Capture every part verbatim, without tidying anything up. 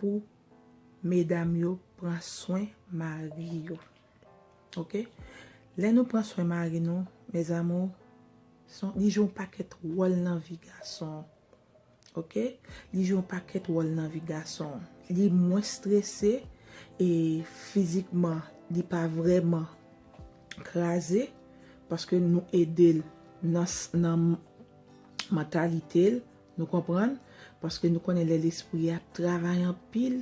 pou medam yo pran swen mari yo. Oke? Lè nou pran swen mari nou, mes amours, li jwe yon pakèt wòl nan vi gason. Oke? Li jwe yon pakèt wòl nan vi gason. Li mwens strese e fizikman, li pa vrèman kraze paske nou ede l nan, nan mantalite l, nou konprann? Paske nou konnen lè lespri ap travay anpil,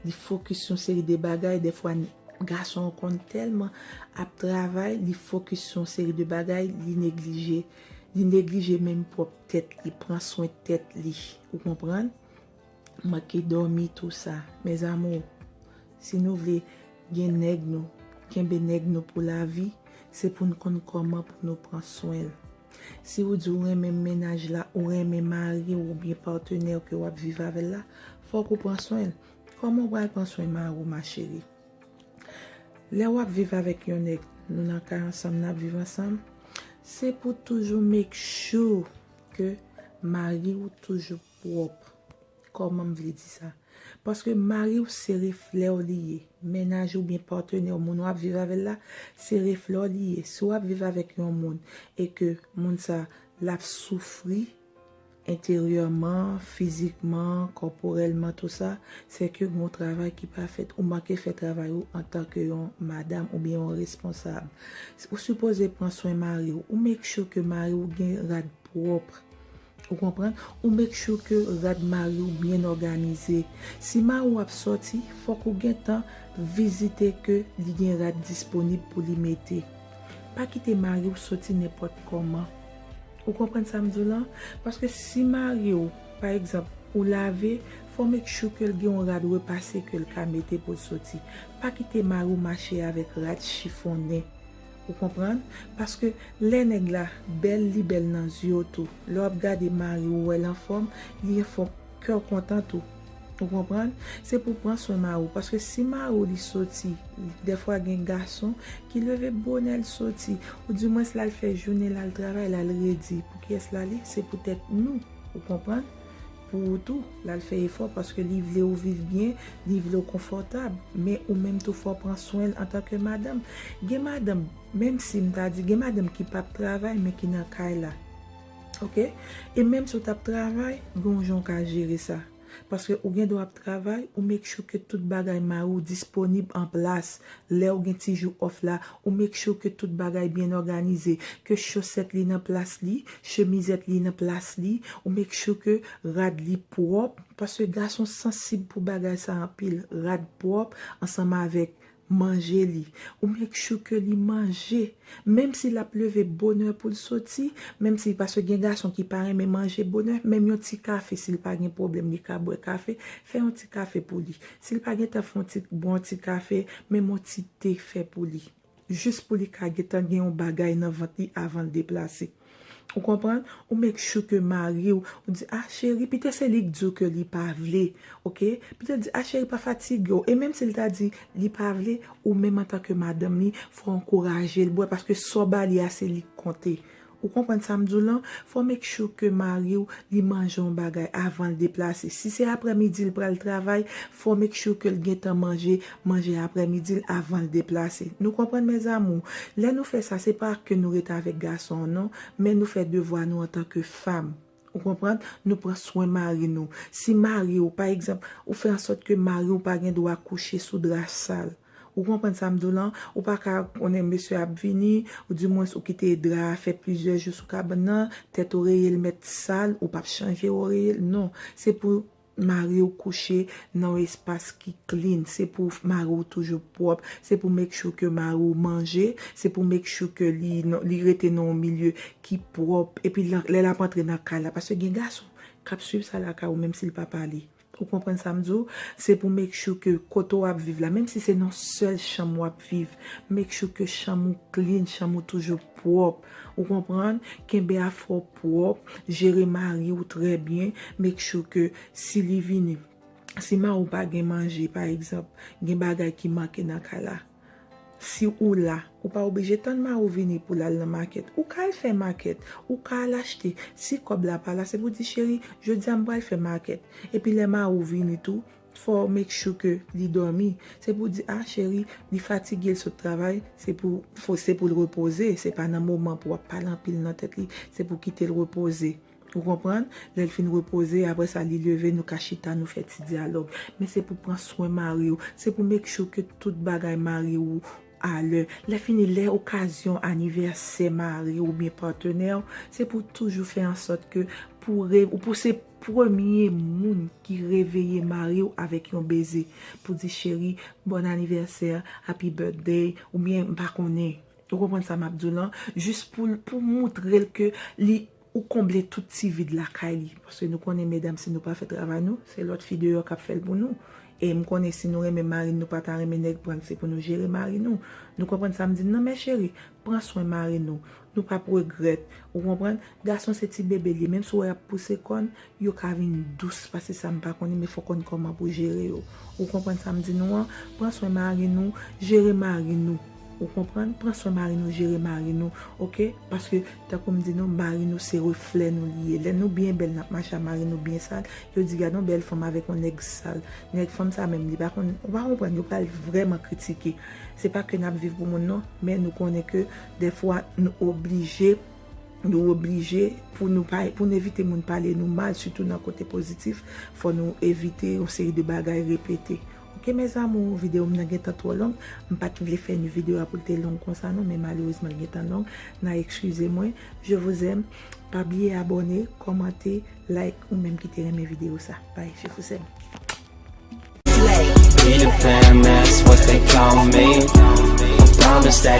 li fokis yon seri de bagay, dèfwa gason an konn tèlman ap travay, li fokis yon seri de bagay, li neglije, li neglije menm pwòp tèt li, pran swen tèt li, ou konprann? Manke dòmi, tou sa. Mes amours, si nou vle gen nèg nou, kenbe nèg nou pou lavi, se pou n konn kòman pou nou pran swen l. Si ou di ou renmen mennaj la, ou renmen mari w oubyen patnè w ke w ap viv avè l la, fòk ou pran swen l. Kòman w pral pran swen mari w, ma chérie? Lè w ap viv avèk yon nèg, nou nan kay ansanm, n ap viv ansanm, se pou toujou make sure ke mari w toujou pwòp. Kòman m vle di sa? Paske mari w se reflè w li ye. Mennaj ou oubyen patnè w, moun w ap viv avè l la, se reflè w li ye. Si w ap viv avèk yon moun e ke moun sa, l ap soufri enteryèman, fizikman, kòporèlman, tou sa, se ke gen yon travay ki pa fèt. Ou manke fè travay ou antanke yon madanm oubyen yon responsab. Ou sipoze pran swen mari w. Ou make sure ke mari w gen rad pwòp. Ou konprann? Ou make sure ke rad mari w byen òganize. Si mari w ap sòti, fòk ou gentan vizite ke li gen rad disponib pou li mete. Pa kite mari w sòti nenpòt kòman. Ou konprann sa m di w lan? Paske si mari w, pa egzanp, ou lave, fò make sure ke l gen yon rad repase ke l ka mete pou l soti. Pa kite mari w mache avèk rad chifonnen. Ou konprann? Paske lè nèg la bèl, li bèl nan zye w tou. Lè w ap gade mari w, ou wè l anfòm, li anfòm, kè w kontan tou. Ou konprann? Se pou pran swen mari w. Paske si mari w li soti, dèfwa gen gason ki leve bonè l soti, oudimwens l al fè jounen l al travay, l al redi. Pou kiyès l ale? Se poutèt nou. Ou konprann? Pou ou tou, l al fè efò paske li vle ou viv byen, li vle ou konfòtab. Men ou menm tou fò w pran swen l antanke madanm. Gen madanm, menm si m ta di, gen madanm ki p ap travay, men ki nan kay la. Oke? E menm si w t ap travay, gen yon jan w ka jere sa. Paske ou gen dwa ap travay, ou make sure ke tout bagay mari w disponib an plas. Lè ou gen ti jou off la, ou make sure ke tout bagay byen òganize, ke chosèt li nan plas li, chemizèt li nan plas li, ou make sure ke rad li pwòp, paske gason sansib pou bagay sa anpil, rad pwòp ansanm avèk manje li. Ou make sure ke li manje. Menm si l ap leve bonè pou l soti, menm si, paske gen gason ki pa renmen manje bonè, menm yon ti kafe, si l pa gen pwoblèm, li ka bwè kafe, fè yon ti kafe pou li. Si l pa gentan fè yon ti, bon ti kafe, menm yon ti te fè pou li. Jis pou li ka gentan gen yon bagay nan vant li avan l deplase. Ou konprann? Ou make sure ke mari w, ou di, ah, cheri, petèt se li k di w ke li pa vle, oke? Petèt di, ah, cheri, pa fatige w. E menm si l ta di li pa vle, ou menm antanke madanm li, fò w ankouraje l bwè, paske sa w ba li a, se li k konte. Ou konprann sa m di w lan? Fò make sure ke mari w, li manje yon bagay avan l deplase. Si se aprèmidi l pral travay, fò make sure ke l gentan manje, manje aprèmidi l avan l deplase. Nou konprann, mes amours? Lè nou fè sa, se pa ke nou rete avèk gason an, non, men nou fè devwa nou antanke fanm. Ou konprann? Nou pran swen mari nou. Si mari w, pa egzanp, ou fè ansòt ke mari w pa gen dwa kouche sou dra sal. Ou konprann sa m di w lan? Ou pa ka konnen mesye ap vini, oudimwens ou kite dra a fè plizyè jou sou kabann nan, tèt oreye l mèt sal, ou p ap chanje oreye l. Non, se pou mari w kouche nan yon espas ki clean. Se pou mari w toujou pwòp. Se pou make sure ke mari w manje. Se pou make sure ke li, li rete nan yon milye ki pwòp. Epi lè, lè l ap antre nan kay la, paske gen gason k ap swiv sa lakay ou, menm si l pa pale. Ou konprann sa m di w? Se pou make sure ke kote w ap viv la, menm si se nan sèl chanm w ap viv, make sure ke chanm ou clean, chanm ou toujou pwòp. Ou konprann? Kenbe afè w pwòp, jere mari w trè byen, make sure ke si li vini, si mari w pa gen manje, pa egzanp, gen bagay ki manke nan kay la, si ou la, ou pa oblije tann mari w vini pou l al nan makèt. Ou ka al fè makèt, ou ka al achte. Si kòb la pa la, se pou di, cheri, jodi a m pral fè makèt. Epi lè mari w vini tou, Fò w make sure ke li dòmi. Se pou w di, ah, cheri, li fatige, l sot travay, se pou, fò, se pou l repoze. Se pa nan moman pou w ap pale anpil nan tèt li, se pou w kite l repoze. Ou konprann? Lè l fin repoze, apre sa, li leve, nou ka chita, nou fè ti dyalòg. Men se pou pran swen mari w. Se pou make sure ke tout bagay mari w alè. Lè fini, lè okazyon anivèsè mari w oubyen patnè w, se pou toujou fè an sòt ke pou re-, ou pou se premye moun ki reveye mari w avèk yon beze. Pou di, cheri, bon anivèsè, happy birthday, oubyen m pa konnen. Ou konprann sa m ap di w lan? Jis pou, pou moutre l ke li, ou konble tout ti vid lakay li. Paske nou konnen, medam, si nou pa fè travay nou, se lòt fi deyò k ap fè l pou nou. E m konnen si nou renmen mari n, nou pa ta renmen nèg pran n, se pou nou jere mari nou. Nou konprann sa m di n nan? Men cheri, pran swen mari nou. Nou p ap regrèt. Ou konprann? Gason se ti bebe l ye. Menm si w wè y ap pouse kòn, yo ka vin dous pase sa m pa konnen, men fò w konn kòman pou w jere yo. Ou konprann sa m di nou an? Pran swen mari nou, jere mari nou. Ou konprann? Pran swen mari nou, jere mari nou, oke? Paske, tankou m di nou, mari nou se reflè nou li ye. Lè nou byen bèl, n ap mache a mari nou byen sal, yo di, gade yon bèl fanm avèk yon nèg sal. Nèg fanm sa menm, li pa konn, ou pa konprann, yo pral vrèman kritike. Se pa ke n ap viv pou moun non, men nou konnen ke dèfwa nou oblije, nou oblije pou nou pa, pou n evite moun pale nou mal, sitou nan kote pozitif, fò nou evite yon seri de bagay repete. Oke, mes amours, videyo m nan gentan twò long. M pa t vle fè ni videyo a pou l te long konsa non, men malerezman l gentan long. N a eskize mwen. Je vous aime. Pa bliye abòne, kòmante, like ou menm ki te renmen videyo sa. Bye, je vous aime. Peter Pan, that's what they call me. I promise that